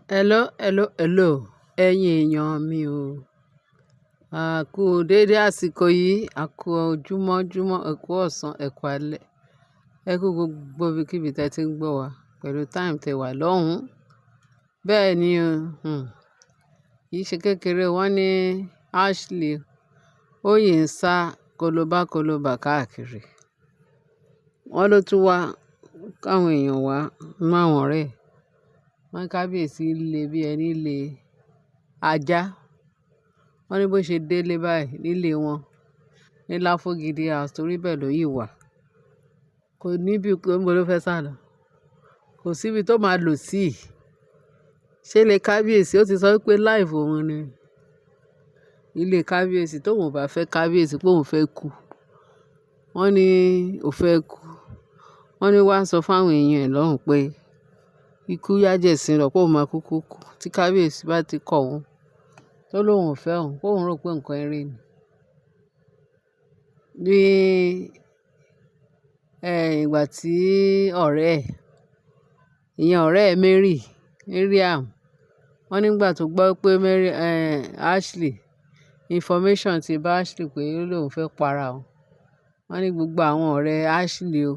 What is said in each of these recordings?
Hello, hello, hello. Ẹ̀yin èèyàn mi o. A kú dédé àsìkò yìí, a kú ojúmọ́ júmọ́, ẹ kú ọ̀sán, ẹ kú alẹ́. Ẹ kú gbogbo ibikíbi tí ẹ ti ń gbọ́ wa pẹ̀lú time tẹ wà lọ́hùn. Bẹ́ẹ̀ ni o, kì í ṣe kékeré. Wọ́n ní Ashley ó yìí ń sá kólóbá kólóbá káàkiri. Wọ́n ló tún wá káwọn èèyàn wá nínú àwọn ọ̀rẹ́ ẹ̀. Wọ́n ní kábíyèsí lé bí ẹni lé ajá. Wọ́n ní bó ṣe délé báyìí nílé wọn ní Láfogidi House, torí bẹ́ẹ̀ ló yìí wà. Kò níbi níbo ló fẹ́ sálọ. Kò sí ibi tó máa lò sí. Ṣé ilé kábíyèsí? Ó ti sọ wípé life òun ni ilé kábíyèsí. Tóun ò bá fẹ́ kábíyèsí, pé òun fẹ́ kú. Wọ́n ní ó fẹ́ kú. Wọ́n ní wá sọ fún àwọn èèyàn ẹ̀ lọ́hùn pé ikú yá jẹ̀sín lọ, pé òun máa kúkú kú. Tí kábíyèsí bá ti kọ òun, tó lóun ò fẹ́ òun, pé òun rò pé nǹkan eré ni. Ní, ìgbà tí ọ̀rẹ́ ẹ̀, ìyẹn ọ̀rẹ́ ẹ̀ Mary, Mariam, wọ́n nígbà tó gbọ́ pé Mary, Ashley, information ti bá Ashley pé ó lóun fẹ́ para òun. Wọ́n ní gbogbo àwọn ọ̀rẹ́ Ashley o,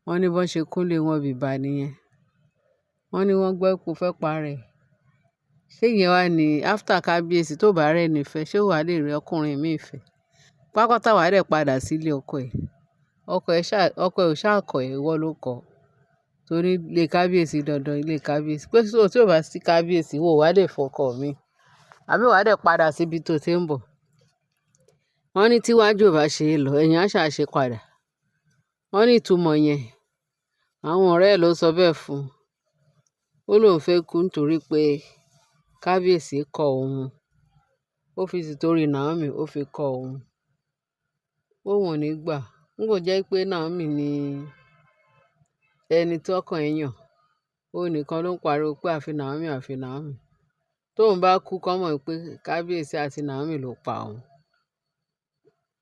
wọ́n ní bó ṣe kúnlé wọn bíbà nìyẹn. Wọ́n ní wọ́n gbọ́ pé ó fẹ́ para ẹ̀. Ṣé ìyẹn wá ní after kábíyèsí tó bá rẹ́ni fẹ́, ṣé wà lè rí ọkùnrin mìí fẹ́? Pátápátá wà dẹ̀ padà sílé ọkọ ẹ̀. Ọkọ ẹ̀ ṣá, ọkọ ẹ̀ ò ṣá kọ̀ ẹ́, ìwọ ló kọ̀. Torí ilé kábíyèsí dandan ilé kábíyèsí. Pé tí ò bá sí kábíyèsí, ìwọ ò wá lè fọkọ mi. Àbí wà dẹ̀ padà sí ibi tó ti ń bọ̀. Wọ́n ní tí iwájú ò bá ṣe é lọ, ẹ̀yìn á ṣà ṣe padà. Wọ́n ní ìtumọ̀ yẹn. Àwọn ọ̀rẹ́ ẹ̀ ló sọ bẹ́ẹ̀ fún un. Ó lóun fẹ́ kú nítorí pé kábíyèsí kọ òun. Ó fi tìtorí Naomi, ó fi kọ òun. Òun ò ní gbà. Nígbà jẹ́ pé Naomi ni ẹni tí ọkàn ẹ̀ yàn. Òun nìkan ló ń pariwo pé àfi Naomi, àfi Naomi. Tóun bá kú, kọ́ mọ̀ pé kábíyèsí àti Naomi ló pa òun.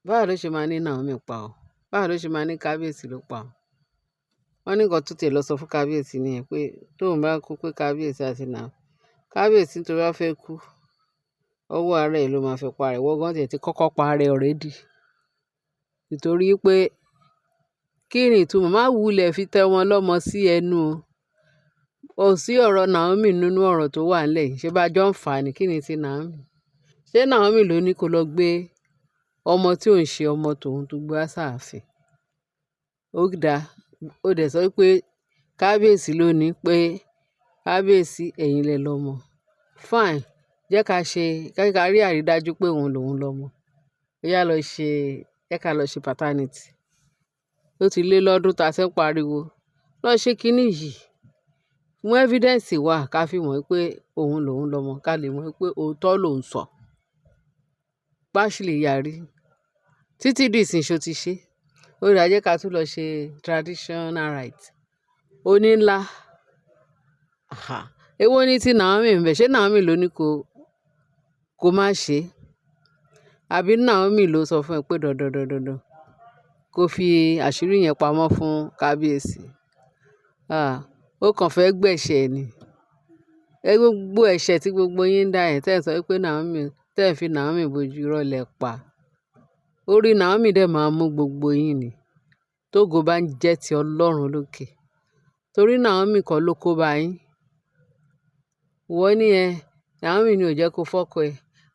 Báwo ló ṣe máa ní Naomi pa òun? Báwo ló ṣe máa ní kábíyèsí ló pa òun? Wọ́n ní nǹkan tó tiẹ̀ lọ sọ fún kábíyèsí nìyẹn pé tóun bá kú, pé kábíyèsí àti Naomi. Kábíyèsí tó bá fẹ́ kú, ọwọ́ ara ẹ̀ ló máa fi pa rẹ̀. Ìwọ gan tiẹ̀ ti kọ́kọ́ pa rẹ̀ already. Nítorí pé kí ni ìtumọ̀? Má wulẹ̀ fi tẹ wọn lọ́mọ sí ẹnu o. Kò sí ọ̀rọ̀ Naomi nínú ọ̀rọ̀ tó wà nílẹ̀ yìí. Ṣé bá jọ ń fà ní? Kí ni ti Naomi? Ṣé Naomi ló ní kó lọ gbé ọmọ tí ò ń ṣe ọmọ tòun tó gbé wá sáàfin? Ó dá, ó dẹ̀ sọ wípé kábíyèsí ló ní, pé kábíyèsí, ẹ̀yin lẹ lọ́mọ. Fine, jẹ́ ká ṣe, jẹ́ ká rí àrídájú pé òun lòun lọ́mọ. Ó yá lọ ṣe, jẹ́ ká lọ ṣe paternity. Ó ti lé lọ́dún tá a ti ń pariwo. Lọ ṣe kíní yìí. Mú evidence wá ká fi mọ̀ pé òun lòun lọ́mọ, ká lè mọ̀ pé òótọ́ ló ń sọ. Ashley yarí. Títí di ìsìn ṣó ti ṣe. Ó dà, jẹ́ ká tún lọ ṣe traditional rite. Oní ńlá. Àhà. Èwo ni tí Naomi ń bẹ? Ṣé Naomi ló ní kó má ṣe? Àbí Naomi ló sọ fún ẹ pé dandan dandan dandan kó fi àṣírí yẹn pamọ́ fún kábíyèsí? Ah, ó kàn fẹ́ gbẹ̀ṣẹ̀ ni. Ẹ gbogbo ẹ̀ṣẹ̀ tí gbogbo yín ń dá yẹn, tẹ́ ẹ sọ wípé Naomi, tẹ́ ẹ fi Naomi bojú, irọ́ lẹ pa. Orí Naomi dẹ̀ máa mú gbogbo yín ni. Tógo bá ń jẹ́ ti Ọlọ́run lókè. Torí Naomi kọ́ ló kó bá yín. Ìwọ ní ẹ, Naomi ni ò jẹ́ kó fọ́kọ ẹ.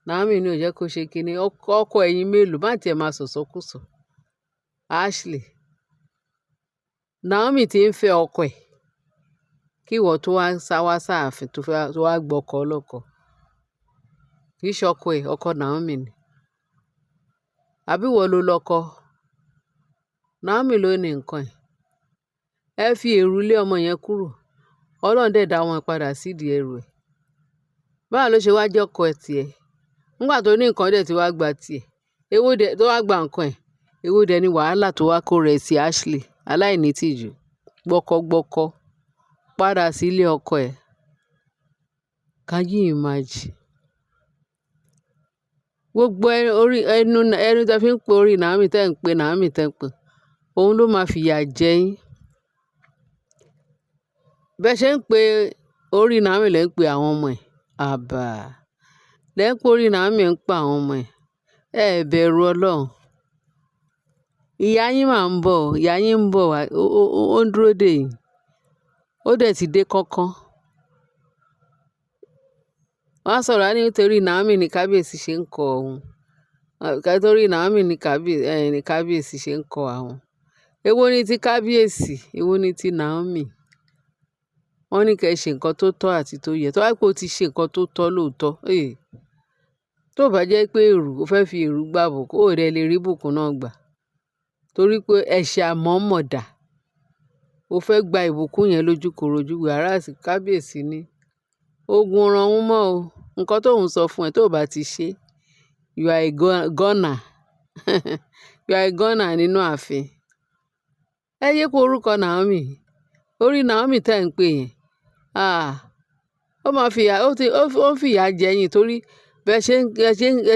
Naomi ni ò jẹ́ kó ṣe kíni. Ọkọ ẹ̀yin mélòó má tí ẹ máa sọ̀sọkúsọ. Ashley, Naomi tí ń fẹ́ ọkọ ẹ̀. Kí ìwọ tó wá sá wá sáàfin, tó fẹ́ tó wá gbọ́kọ ọlọ́kọ. Kì í ṣe ọkọ ẹ̀, ọkọ Naomi ni. Àbí ìwọ ló lọ́kọ? Naomi ló ní nǹkan ẹ̀. Ẹ fi èrú lé ọmọ yẹn kúrò. Ọlọ́run dẹ̀ dá wọn padà sídìí ẹrù ẹ̀. Báwo ló ṣe wá jẹ́ ọkọ ẹ̀ tiẹ̀? Nígbà tó ní nǹkan dẹ̀ tí wá gba tiẹ̀. Èwo dẹ̀ tó wá gba nǹkan ẹ̀. Èwo dẹ̀ ni wàhálà tó wá kó rẹ̀ sí Ashley, aláìní tìjú. Gbọ́kọ́gbọ́kọ́. Padà sí ilé ọkọ ẹ̀. Can you imagine? Gbogbo orí ẹnu, ẹnu tí ẹ fi ń pe orí Naomi, tẹ́ ń pe Naomi, tẹ́ ń pe. Òun ló máa fìyà jẹ yín. Bẹ́ẹ̀ ṣe ń pe. Orí Naomi lẹ́ ń pe àwọn ọmọ ẹ̀. Àbà. Lẹ́ ń pe orí Naomi ń pa àwọn ọmọ ẹ̀. Ẹ bẹ̀rù Ọlọ́run. Ìyá yín máa ń bọ̀, ìyá yín ń bọ̀ wá, ó ń dúró dè yín. Ó dẹ̀ ti dé kánkán. Wọ́n á sọ̀rọ̀ á ní nítorí Naomi ní kábíyèsí ṣe ń kọ òun. Nítorí Naomi ní kábíyèsí ṣe ń kọ àwọn. Èwo ni tí kábíyèsí? Èwo ni tí Naomi? Wọ́n ní kí ẹ ṣe nǹkan tó tọ́ àti tó yẹ. Tó bá jẹ́ pé o ti ṣe nǹkan tó tọ́ lóòótọ́, eh! Tó bá jẹ́ pé èrú, o fẹ́ fi èrú gbà bùkún, ó dẹ̀ lè rí ìbùkún náà gbà. Torí pé ẹ̀ṣẹ̀ àmọ̀ọ́mọ̀ dà. O fẹ́ gba ìbùkún yẹn lójúkorojú, whereas kábíyèsí ní ogun ran òun mọ́ o. Nǹkan tó ń sọ fún ẹ tó bá ti ṣe, you are a goner. You are a goner nínú ààfin. Ẹ yé pé orúkọ Naomi. Orí Naomi tẹ́ ń pè yẹn. Ah! Ó máa fi ìyà, ó ti, ó ń fi ìyà jẹ yín torí bẹ́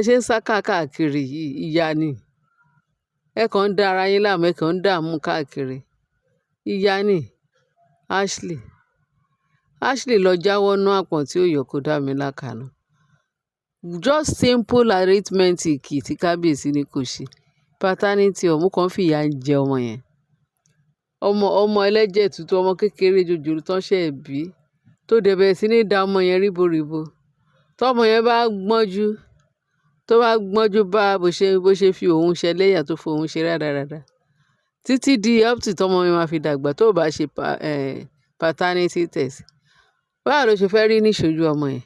ṣe ń sá káàkiri yìí, ìyà ni. Ẹ kàn ń dá ara yín láàmú, ẹ kàn ń dààmú káàkiri. Ìyà ni. Ashley. Ashley lọ jáwọ́ nú àpọ̀n tí ó yọ kó dá mi lákàná. Just simple arithmetic tí kábíyèsí ní kò ṣe. Paternity ọmọ kan fi ìyà jẹ ọmọ yẹn. Ọmọ, ọmọ ẹlẹ́jẹ̀ tútù, ọmọ kékeré jòjòló tó ṣẹ̀ bí, tó dẹ̀ bẹ̀rẹ̀ sí ní da ọmọ yẹn ríboríbo. Tí ọmọ yẹn bá gbọ́njú, tó bá gbọ́njú bá bó ṣe fi òun ṣẹlẹ́yà tó fi òun ṣe rádaràda. Títí di up to tí ọmọ yẹn máa fi dàgbà tó bá ṣe paternity test. Báwo ló ṣe fẹ́ rí ní ìṣojú ọmọ yẹn?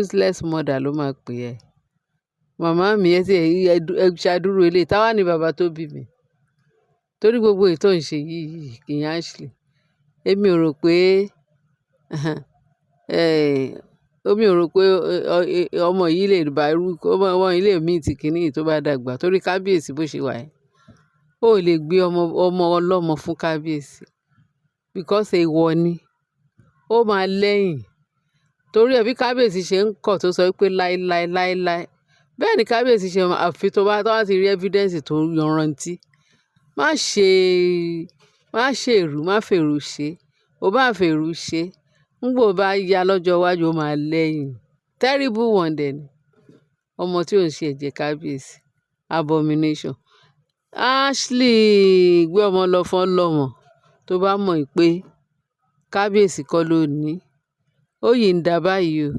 Useless mother ló máa pè ẹ́. Màmá mi ẹ tí ẹ ṣàdúró eléyìí. Táwa ni bàbá tó bí mi. Torí gbogbo èyí tó ń ṣe yìí, ìyẹn Ashley. Èmi ò rò pé, èmi ò rò pé ọmọ yìí lè bá irú, ọmọ yìí lè meet kíní yìí tó bá dàgbà torí kábíyèsí bó ṣe wà yìí. Ó lè gbé ọmọ, ọmọ ọlọ́mọ fún kábíyèsí because èèwọ̀ ni. Ó máa lẹ́yìn. Torí ẹ bí kábíyèsí ṣe ń kọ̀ tó sọ wípé láíláí, láíláí. Bẹ́ẹ̀ ni kábíyèsí ṣe máa fi tó bá ti rí evidence tó yanrantí. Má ṣe, má ṣe èrú, má fèrú ṣe. Ó bá fèrú ṣe, nígbà ó bá yá lọ́jọ́ iwájú ó máa lẹ́yìn. Terrible one dẹ̀ ni. Ọmọ tí ò ń ṣe ẹ̀jẹ̀ kábíyèsí. Abomination. Ashley gbé ọmọ lọ fún ọlọ́mọ tó bá mọ̀ pé kábíyèsí kọ́ ló ní. Ó yìí ń dà báyìí o.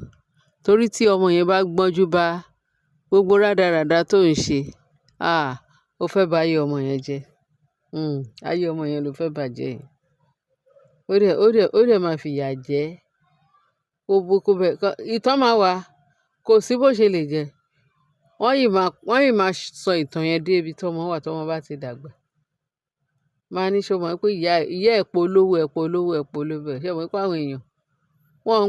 Torí tí ọmọ yẹn bá gbọ́njú bá gbogbo rádaràda tó ń ṣe, ah! Ó fẹ́ bá ayé ọmọ yẹn jẹ́. Ayé ọmọ yẹn ló fẹ́ bàjẹ́ yẹn. Ó dẹ̀ máa fi ìyà jẹ ẹ́. Kó bẹ, ìtàn máa wà. Kò sí bó ṣe lè jẹ́. Wọ́n yìí máa sọ ìtàn yẹn dé ibi tí ọmọ wà tí ọmọ bá ti dàgbà. Máa ní ṣé o mọ̀ pé ìyá ẹ polówó ẹ polówó ẹ polówó ẹ. Ṣé o mọ̀ pé àwọn èèyàn wọ́n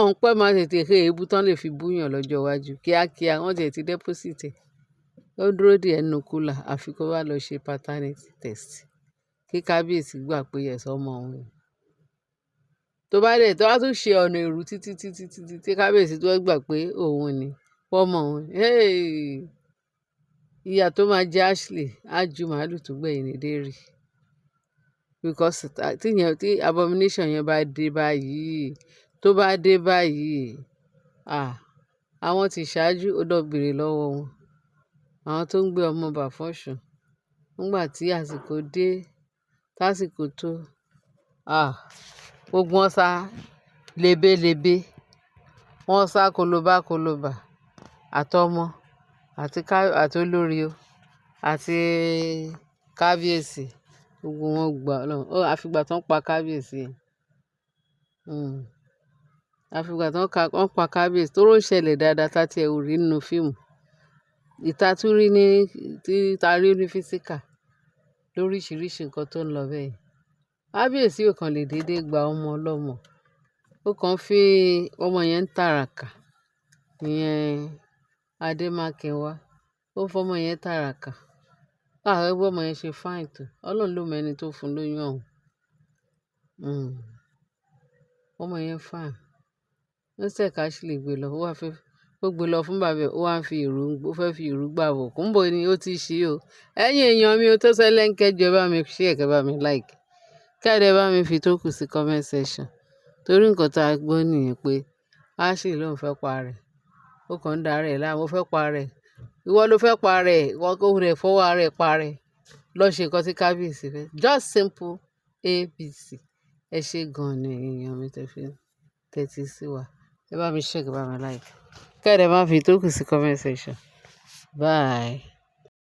ń pẹ́ máa tètè he èébú tán lè fi búyàn lọ́jọ́ iwájú. Kíákíá wọ́n ti ẹ̀ ti deposit ẹ̀. Ó dúró dè ẹ́ nínú cooler àfi kó wá lọ ṣe paternity test. Kí kábíyèsí gbà pé yes ọmọ òun ni. Tó bá dẹ̀, tó bá tún ṣe ọ̀nà èrú títí, títí, títí tí kábíyèsí tó gbà pé òun ni, pé ọmọ òun ni. Hey! Ìyà tó máa jẹ Ashley á ju màlúù tó gbẹ̀yìn ní dairy. Because tí ìyẹn, tí abomination yẹn bá dé báyìí, tó bá dé báyìí, ah! Àwọn tí ṣáájú ó lọ bèrè lọ́wọ́ wọn. Àwọn tó ń gbé ọmọ bà fún Ọ̀ṣun. Nígbà tí àsìkò dé, tásìkò tó, ah! Gbogbo wọn sá lebélebé. Wọ́n sá kolobá kolobà. Àtọmọ àti ká, àti olórí o, àti kábíyèsí. Gbogbo wọn gbà Ọlọ́run. Àfi ìgbà tí wọ́n pa kábíyèsí. Àfi ìgbà tí wọ́n pa kábíyèsí torí ó ṣẹlẹ̀ dáadáa tá tí ẹ ò rí nínú fíìmù. Ìta tún rí ní, tí ta rí ní physical lóríṣiríṣi nǹkan tó ń lọ bẹ́ẹ̀. Kábíyèsí ò kan lè dédé gba ọmọ ọlọ́mọ. Ó kàn fi ọmọ yẹn ń tàràkà. Ìyẹn Adémákinwá. Ó fọmọ yẹn tàràkà. Ah! Bí ọmọ yẹn ṣe fine tó. Ọlọ́run ló mọ ẹni tó fún lóyún ọ̀hún. Ọmọ yẹn fine. Instead kí Ashley gbé lọ, ó wá fẹ́, ó gbé lọ fún bàbá ẹ̀, ó wá ń fi èrú, ó fẹ́ fi èrú gbà bùkún. Níbo ni ó ti ṣí o. Ẹ̀yin èèyàn mi ó tó ṣẹlẹ̀ ń kẹjọ, ẹ bá mi share, kẹ́ bá mi like. Kẹ́ dẹ̀ bá mi fi tó kù sí comment section. Torí nǹkan tí a gbọ́ nìyẹn pé Ashley ló ń fẹ́ pa rẹ̀. Ó kàn ń dára ẹ̀ láàmú, ó fẹ́ pa rẹ̀. Ìwọ ló fẹ́ pa rẹ̀, ìwọ kó rẹ̀ fọwọ́ ara ẹ pa rẹ̀. Lọ ṣe nǹkan tí kábíyèsí fẹ́. Just simple ABC. Ẹ ṣé gan-an ni èèyàn mi tẹ fi tẹ́tí sí wa. Ẹ bá mi share, ẹ bá mi like. Kẹ́ ẹ dẹ̀ máa fi ìtókù sí comment section. Bye.